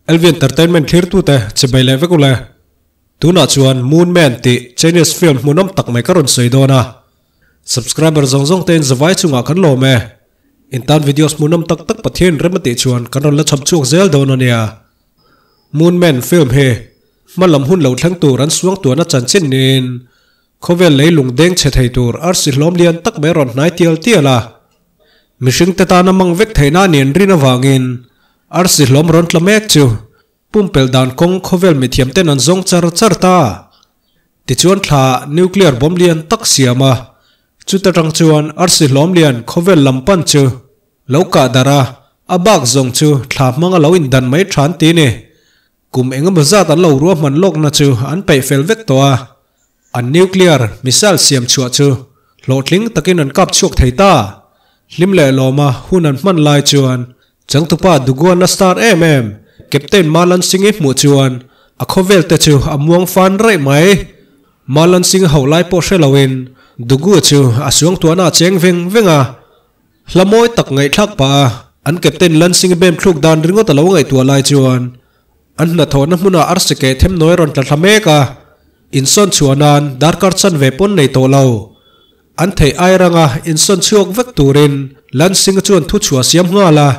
LV Entertainment thlirtute chibai leh vek ule. Tunah chuan Moon Man tih Chinese film hmuhnawm tak mai ka rawn sawi dawn a. Subscriber zawng zawng tein zavai chungah kan lawm e. In tan videos hmuhnawm tak tak Pathian rem a tih chuan kan rawn la chhawp chhuak zel dawn a nia. Moon Man film hi hma lam hun lo thleng tur an suang tuahna chanchin niin khawvel leilung deng chhe thei tur arsi hlawm lian tak mai rawn hnai tial tial a. Mihringte tana mang vek theihna a nen rin avangin arsi hlawm rawn tla mek chu pumpelh dan kawng khawvel mithiamten an zawng char char ta. Tichuan thla nuclear bomb lian tak siam a, chuta tang chuan arsi hlawm lian khawvel lam pan chu lo kah darh a, a bak zawng chu thla hmanga lo indan mai than ti ni. Kum engemaw zat an lo ruahman lawkna chu an peih fel vek tawh a, an nuclear missile siam chhuah chu hlawhtling takin an kap chhuak thei ta. Hlim leh lawma hun an hman lai chuan changtupa Duguan a star em em Captain Malan Singh-i hmuh chuan a khawvel te chu a muang fan raih mai. Malan Singh ho lai pawh hre loin Dugu chu a suangtuahna a cheng veng veng a. Hla mawi tak ngaihthlak pah a, an Captain Lansing bem thluk dan ringawt a lo ngaihtuah lai chuan an hnathawhna hmunah arsi keh them nawi rawn tla thla mek a, insawn chhuah nan darkar chan ve pawn nei tawh lo. An theih ai ranga insawn chhuak vek turin Lansing chuan thu chhuah siam nghal a.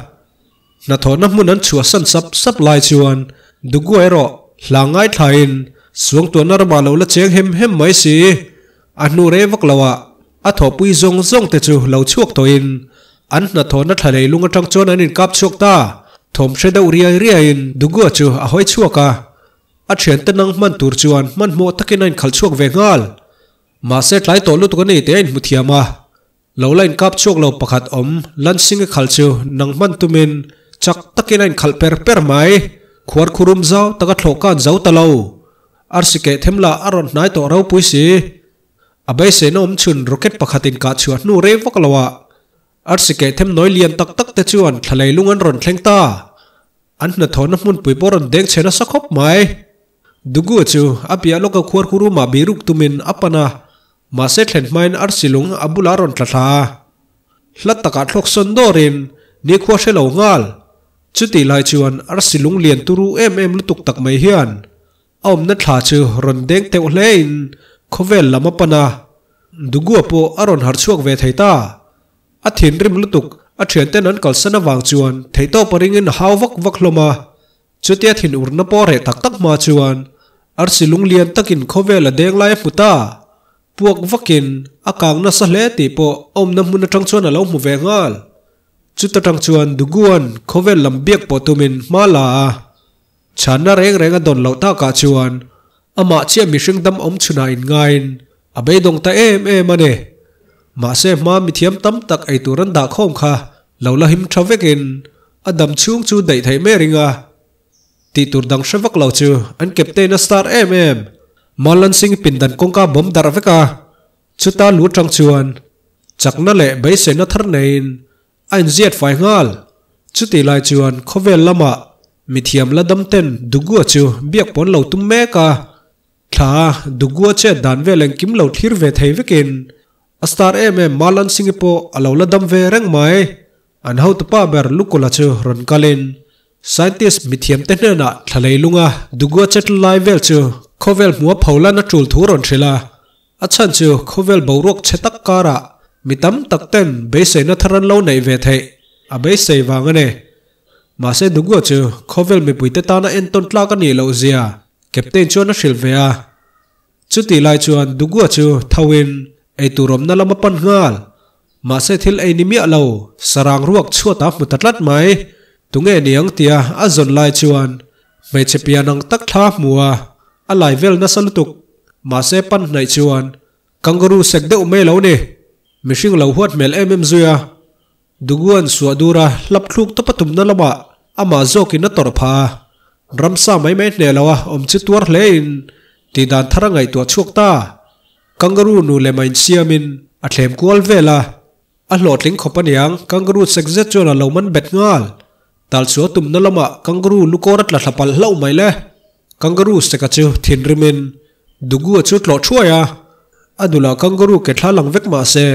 Hnathawhna hmun an chhuah san sap sap lai chuan Dugu erawh hla ngaithlain suangtuahna ramah lo la cheng hem hem mai si. A hnu rei vak loah a thawhpui zawng zawng te chu lo chhuak tawhin an hnathawhna thla lei lung atang chuan an inkap chhuak ta. Thawm hre deuh riai riaiin Dugua chu a hawi chhuak a, a thiante nang hman tur chuan hmanhmawh takin a inkhalh chhuak ve nghal. Mahse tlai tawh lutuk a ni tih a inhmu thiam a. Lo la inkap chhuak lo pakhat awm Lansing-a khalh chu nang hman tumin chak takin a inkhalh per per mai. Khuar khurum zau taka thlawh kan zo ta lo. Arsi keh them lah a rawn hnai tawh ropui si. A beiseina awm chhun rocket pakhat inkah chhuah hnu rei vak lo ah arsi keh them nawi lian tak tak te chuan thla leilung an rawn thleng ta. An hnathawhna hmunpui pawh rawn deng chhe nasa khawp mai. Dugu chu a piah lawka khuar khurumah biruk tumin a pan a. Mahse thlen hmain arsi lung a bulah rawn tla thla a, hla takah thlawk sawn dawrin nikhua hre lo nghal. Chutih lai chuan arsi lung lian turu em em lutuk tak mai hian a awmna thla chu rawn deng teuh hlein khawvel lam a pan a, Dugua pawh a rawn harh chhuak ve thei ta. A thinrim lutuk a thianten an kalsan avang chuan theihtawp a ringin a hau vak vak hlawm a. Chutia thinurna pawh reh tak tak hma chuan arsi lung lian takin khawvel a deng lai a hmu ta. Puak vakin a kang nasa hle tih pawh a awmna hmun atang chuan a lo hmu ve nghal. Chuta tang chuan Duguan khawvel lam biak pawh tumin hma la a. Chhanna reng reng a dawn loh takah chuan amah chiah mihring dam awm chhunah inngaiin a beidawng ta em em a ni. Mahse hma mithiam tam tak eitur an dah khawm kha lo la him tha vekin a dam chhung chu daih theih mai ring a. Tih tur dang hre vak lo chu an captain a star em em. Marlon Singh pindan kawngka bawm darh vek a, chuta lu tang chuan chakna leh beiseina thar neiin a inziat fai nghal. Chutih lai chuan khawvel lamah mithiam la dam ten Dugua chu biak pawn lo tum mek a, thla Dugua chet dan vel engkim lo thlir ve thei vekin a star em em Marlon Singh-i pawh a lo la dam ve reng mai. An hotupa ber Lukula chu rawn kalin scientist mithiamte hnenah thla leilunga Dugua chetl lai vel chu khawvel hmua pholan a tul thu rawn hrilh a. A chhan chu khawvel boruak chhe tak karah mi tam tak ten beiseina thar an lo neih ve theih a beisei vang a ni. Mahse Dugua chu khawvel mipuite tana entawn tlak a nih loh zia Captain chuan a hrilh ve a. Chutih lai chuan Dugua chu thoin eitur awmna lam a pan nghal. Mahse thil ei ni miah lo, sarang ruak chhuat a hmu ta tlat mai. Tunge niang tia a zawn lai chuan hmeichhe pian ang tak thla a hmu a, a lai vel nasa lutuk. Mahse pan hnaih chuan kangaroo sek deuh mai lo ni. Mihring lo huat hmel em em zui a. Duguan suah dura hlap thluk tawp a tumna lamah amah zawkin a tawrh phah a. Ramsa mai mai hneh lo a awm chu tuar hlein tihdan thar a ngaihtuah chhuak ta. Kangaroo nu leh mah insiamin a thlem kual vel a, a hlawhtling khawp aniang kangaroo sek zet chuan a lo man bet nghal. Talchhuah tumna lamah kangaroo lukawr a tla thla palh hlauh mai le. Kangaroo seka chu thinrimin Dugu a chu tlawh thuai a, a dulah kangaroo ke thla lang vek mah se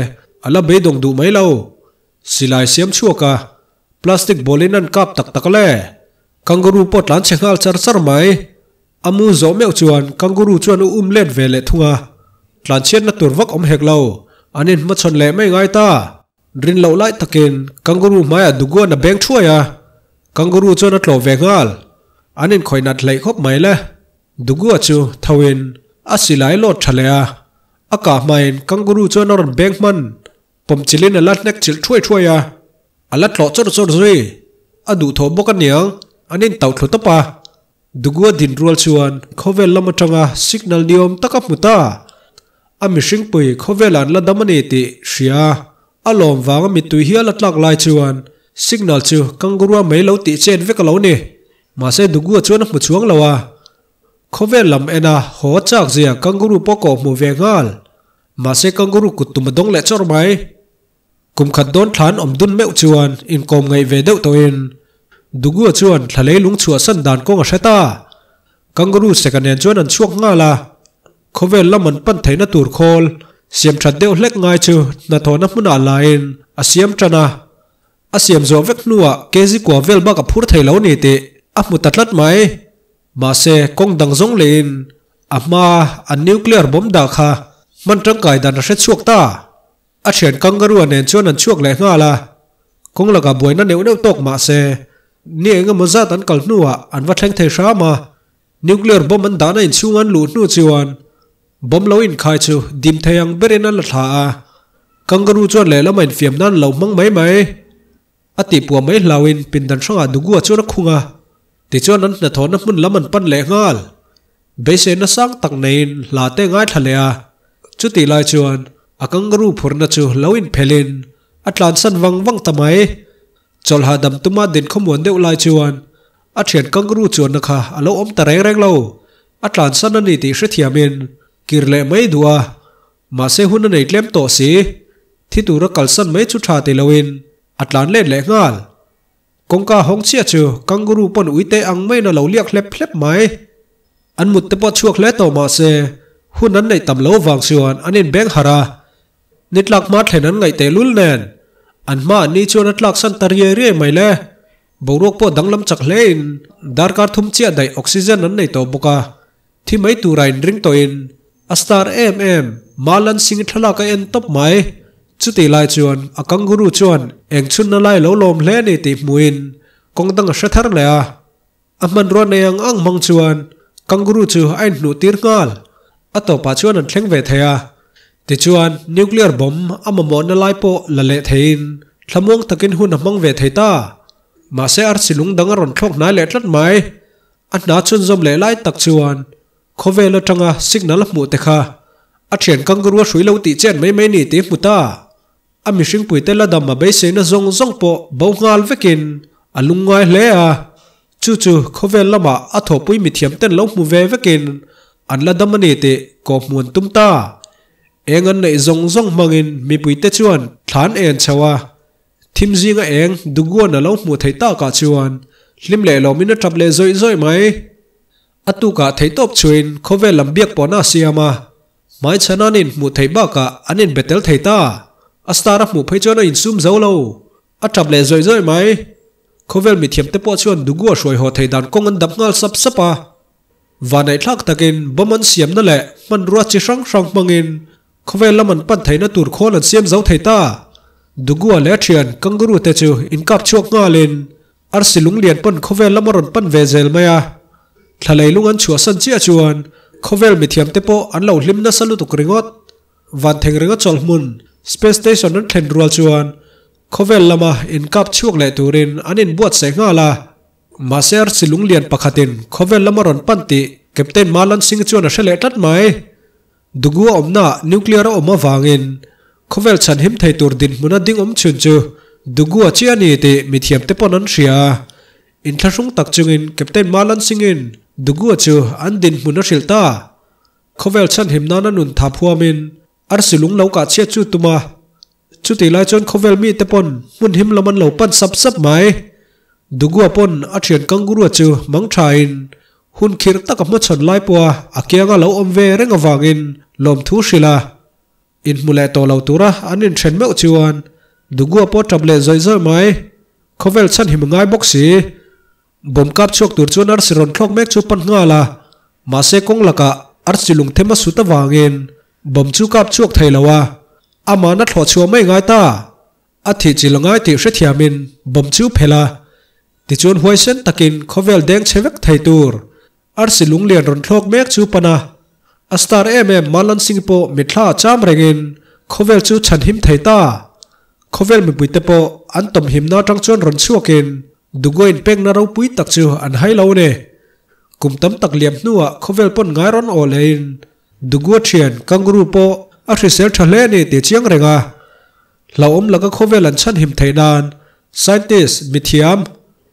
a la beidawng duh mai lo. Silai siam chhuak a, plastic ball in an kap tak tak le. Kangaroo pawh tlan chhe nghal char char mai. A mu zawh meuh chuan kangaroo chuan u um let ve leh thung a. Tlan chhiatna tur vak awm hek lo. An inhmachhawn leh mai ngai ta. Rin loh lai takin kangaroo hmaiah Duguan a beng thuai a. Kangaroo chuan a tlawh ve nghal. An inkhawih nat hleih khawp mai le. Dugua chu thoin a silai lawt tha leh a. A kah hmain kangaroo chuan a rawn beng hman. Pawmchilhin a la hnek chilh thuai thuai a. A la tlawh chawrh chawrh zui. A duhthawh bawk aniang, an intauh thlu tawp a. Dugua din rual chuan khawvel lam atanga signal niawm tak a hmu ta. A mihringpui khawvelah an la dam a ni tih hria a, a lawm vanga mittui hial a tlak lai chuan signal chu kangaroo mai lo tih chet vek a lo ni. Mahse Dugua chuan a hmu chuang lo a. Khawvel lam ena haw chak zia kangaroo pawh kawh hmu ve nghal. Mahse kangaroo kut tum a dawng leh chawrh mai. Kum khat dawn thlan awm dun meuh chuan inkawm ngaih ve deuh tawhin Dugua chuan thla leilung chhuahsan dan kawng a hre ta. Kangaroo seka nen chuan an chhuak nghal a, khawvel lam an pan theihna tur khawl siam that deuh hlek ngai chu hnathawhna hmunah lain a siam tan a. A siam zawh vek hnuah kg kua vel bak a phur thei lo ni tih a hmu ta tlat mai. Mahse kawng dang zawng lehin a hmaa an nuclear bomb dah kha hman tangkai dan a hre chhuak ta. A thian kangaroo nen chuan an chhuak leh nghal a, kawng lakah buaina neuh neuh tawk mah se, ni eng emaw zat an kal hnuah an va thleng thei hram a, nuclear bomb an dahna inchhung an luh hnu chuan bomb lo inkhai chu dim thei ang berin an la thla a, kangaroo chuan lehlam a infiam nan lo hmang mai mai. A tihpuah mai hlauhin pindan hrangah Dugua chuan a khung a, tichuan an hnathawhna hmun lam an pan leh nghal. Beiseina sang tak neiin hla te ngaithla leh a, chutih lai chuan a kangaroo phurna chu lo inphelhin a tlansan vang vang ta mai. Chawlh hahdam tuma din khawmuan deuh lai chuan a thian kangaroo chuanna kha a lo awm ta reng reng lo. A tlansan a ni tih hrethiamin kir leh mai duh a, mahse hun a nei tlem tawh si. Thi tura kalsan mai chu tha ti loin a tlan let leh nghal. Kawngka hawng chiah chu kangaroo pawn uite ang maiin a lo liak hlep hlep mai. An mut te pawh chhuak hle tawh mah se, hun an neih tam lo vang chuan an inbeng harh a. Ni tlak hma thlen an ngaih tehlul nen, an hma an ni chuan a tlak san ta riai riai mai le. Boruak pawh danglam chak hlein darkar thum chiah daih oxygen an nei tawh bawk a. Thi mai tura inring tawhin a star em em Malan Singh thlalak a en tawp mai. Chutih lai chuan a kangaroo chuan eng chhunna lai lo lawm hle a ni tih hmuhin kawng dang a hre thar leh a. A hmanrua nei ang ang hmang chuan kangaroo chu a inhnuh tir nghal. A tawpah chuan an thleng ve thei a. Tichuan nuclear bomb a mamawhna lai pawh la leh theiin thlamuang takin hun a hmang ve thei ta. Mahse arsi lung dang a rawn thlawk hnai leh tlat mai. A hna chhunzawm leh lai tak chuan khawvel atanga signal a hmuh te kha a thian kangaroo a hrui lo tih chen mai mai ni tih hmu ta. A mihringpuite la dam a beiseina zawng zawng pawh bo nghal vekin a lungngai hle a, chu chu khawvel lamah a thawhpui mithiam ten lo hmu ve vekin an la dam a ni tih kawhhmuh an tum ta. Eng an neih zawng zawng hmangin mipuite chuan thlan en chho a. Thim zinga eng Duguan a lo hmuh theih takah chuan hlim leh lawmin a tap leh zawih zawih mai. A tukah theihtawp chhuin khawvel lam biak pawhna a siam a, hmaichhana an inhmuh theih bakah an inbe tel thei ta. A star a hmuh phei chuan a insum zo lo, a tap leh zawih zawih mai. Khawvel mithiamte pawh chuan Dugua hruai haw theih dan kawng an dap nghal sap sap a. Vanaihthlak takin bomb an siamna leh hmanrua chi hrang hrang hmangin Khawvel lam an pan theihna tur khawl an siam zo thei ta. Dugua leh a thian kangaroo te chu inkap chhuak nghalin arsi lunglian pawn khawvel lam a rawn pan ve zel mai a. Thla leilung an chhuahsan chiah chuan khawvel mithiam te pawh an lo hlim nasa lutuk ringawt. Van theng ringa chawlh hmun space station an thlen rual chuan khawvel lama inkap chhuak leh turin an inbuatsaih nghal a. Mahse arsi lunglian pakhatin khawvel lam a rawn pan tih Captain Malan Singh chuan a hre leh tlat mai. Dugu a awmnaah nuclear a awm avangin khawvel chhan him thei tur dinhmuna ding awm chhun chu Dugu a chi a ni tih mithiamte pawn an hria a. Inthlahrung tak chungin Captain Malan Singh-in Dugu-a chu an dinhmun a hrilh ta. Khawvel chhan him nana nun tha phuamin arsi lung lo kah chhiat chu tum a. Chutih lai chuan khawvel mite pawn hmun him lam an lo pan sap sap mai. Dugua pawn a thian kangaroo chu mang thain hun khirh tak a hmachhawn lai pawha a kianga lo awm ve reng avangin lawmthu hrilh a. Inhmu leh tawh lo tura an inthen meuh chuan Dugua pawh tap leh zawih zawih mai. Khawvel chhan him a ngai bawk si. Bomb kap chhuak tur chuan arsi rawn thlawk mek chu pan nghal a, mahse kawng lakah arsi lung them a sut avangin bomb chu kap chhuak thei lo a, amahna thlawh chhuah mai ngai ta. A thih chil a ngai tih hrethiamin bomb chu phelh a, tichuan huaisen takin khawvel deng chhe vek thei tur arsi lunglian rawn thlawk mek chu pan a, a star em em Marlon Singh pawh mitthla ah cham rengin khawvel chu chhan him thei ta. Khawvel mipuite pawh an tawmhimna atang chuan rawn chhuakin Dugoin pekna ropui tak chu an hai lo a ni. Kum tam tak liam hnuah khawvel pawn ngai rawn aw lehin Dugua thian kangaroo pawh a hrisel tha hle a ni tih chiang reng a. Hlauhawm laka khawvel an chhanhim theih nan scientist, mithiam,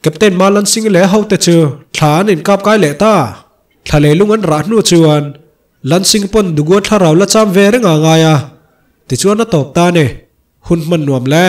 Captain Malan Singh leh hote chu thla an inkap kai leh ta. Thla leilung an rah hnu chuan Lan Singh pawn Dugua thlarau la cham ve reng a ngai a, tichuan a tawp ta a ni. Hun hman nuam le.